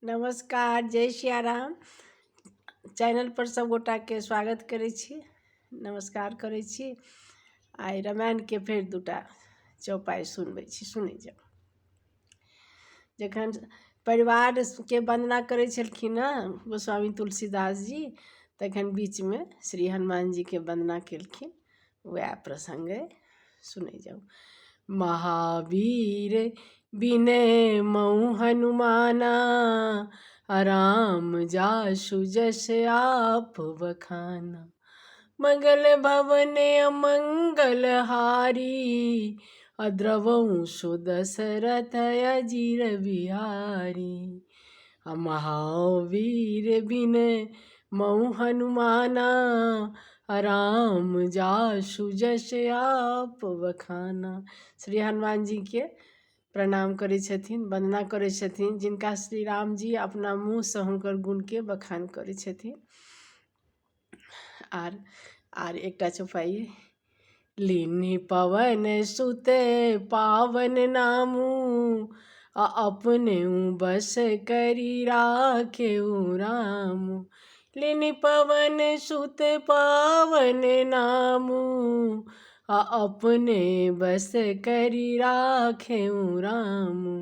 नमस्कार, जय सियाराम। चैनलपर सभगोटाके स्वागत करै छी, नमस्कार करै छी। आइ रामायणके फेर दूटा चौपाइ सुनबै छी, सुनै जाउ। जखन परिवारके वन्दना करै छलखिन हँ गोस्वामी तुलसीदास जी, तखन बीचमे श्री हनुमान जीके वन्दना केलखिन। वएह प्रसङ्ग अइ, सुनै जाउ। महावीर विनय मऊ हनुमाना, राम जासु जस आप बखाना। मंगल भवन अमंगल हारी, अद्रवं सो दशरथ अजीर बिहारी। महावीर विनय मऊ हनुमाना, राम जासु जस आप बखाना। श्री हनुमान जी के प्रणाम करै छथिन, वन्दना करै छथिन, जिनका श्री राम जी अपना मुँहसँ हुनकर गुणके बखान करै छथिन। आर एकटा चौपाइ। लीन्हि पवन सुते पावन नामू, आ अपने बस करी राखेउ रामू। लीन्हि पवन सुत पावन नामू, आ अपने बस करी राखेउ रामू।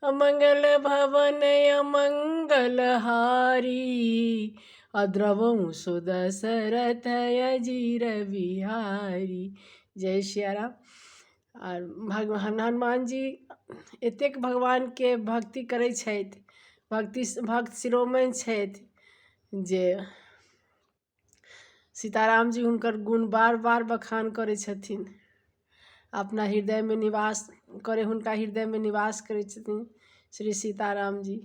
अमंगल भवन अमंगल हारी, अद्रवं सो दशरथ अजीर बिहारी। जय सियाराम। आर भगवान हनुमान जी एतेक भगवानके भक्ति करै छथि, भक्ति भक्त शिरोमणि छथि, जे सीताराम जी हुनकर गुण बार बार बखान करै छथिन। अपना हृदयमे निवास करै, हुनका हृदयमे निवास करै छथिन श्री सीताराम जी।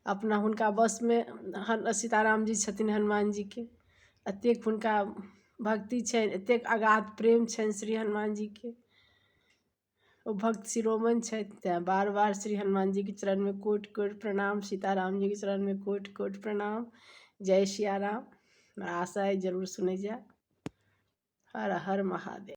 अपना हुनका वशमे सीताराम जी छथिन हनुमान जीके। एतेक हुनका भक्ति छनि, एतेक अगाध प्रेम छनि श्री हनुमान जीके। ओ भक्त शिरोमणि छथि, तेँ बार बार श्री हनुमान जीके चरणमे कोटि कोटि प्रणाम, सीताराम जीके चरणमे कोटि कोटि प्रणाम। जय सियाराम। हमरा आशा अइ जरूर सुनै जायब। हर हर महादेव।